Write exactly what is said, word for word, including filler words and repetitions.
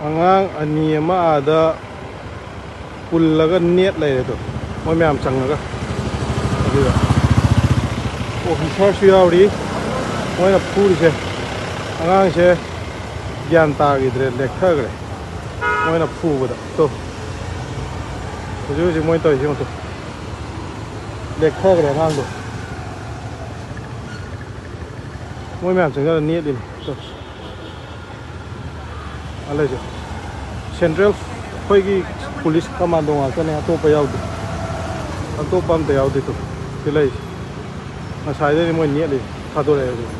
ꯑꯉꯥꯡ ꯑꯅꯤ ꯑꯃ ꯑꯥꯗ ꯄꯨꯜꯂꯒ ꯅꯦꯠ ꯂꯩꯔꯦ ꯑꯗꯣ, ꯃꯣꯏ ꯃꯌꯥꯝ ꯆꯪꯉꯒ꯫ ꯑꯗꯨꯒ ꯑꯣꯐꯤꯁꯥꯔꯁꯨ ꯌꯥꯎꯔꯤ꯫ ꯃꯣꯏꯅ ꯐꯨꯔꯤꯁꯦ, ꯑꯉꯥꯡꯁꯦ ꯒ꯭ꯌꯥꯟ ꯇꯥꯈꯤꯗ꯭ꯔꯦ, ꯂꯦꯛꯊꯈ꯭ꯔꯦ ꯃꯣꯏꯅ ꯐꯨꯕꯗ꯫ ꯇꯣ, ꯍꯧꯖꯤꯛ ꯍꯧꯖꯤꯛ ꯃꯣꯏ ꯇꯧꯔꯤꯁꯤ ꯌꯦꯡꯉꯨ ꯇꯨ꯫ ꯂꯦꯛꯊꯈ꯭ꯔꯦ ꯑꯉꯥꯡꯗꯣ꯫ ꯃꯣꯏ ꯃꯌꯥꯝ ꯆꯪꯁꯤꯜꯂ ꯅꯦꯠꯂꯤꯅꯤ꯫ ꯇꯣ꯫ ꯑꯥ ꯂꯩꯁꯦ꯫ ꯁꯦꯟꯇ꯭ꯔꯦꯜ ꯑꯩꯈꯣꯏꯒꯤ ꯄꯨꯂꯤꯁ ꯀꯃꯥꯟꯗꯣ ꯉꯥꯛꯇꯅꯦ, ꯑꯇꯣꯞꯄ ꯌꯥꯎꯗꯦ꯫ ꯑꯇꯣꯞꯄ ꯑꯝꯇ ꯌꯥꯎꯗꯦ꯫ ꯇꯨ ꯁꯤ ꯂꯩꯁꯦ꯫ ꯉꯁꯥꯏꯗꯩꯗꯤ ꯃꯣꯏ ꯅꯦꯠꯂꯤ, ꯊꯥꯗꯣꯔꯛꯑꯦ ꯍꯧꯖꯤꯛ꯫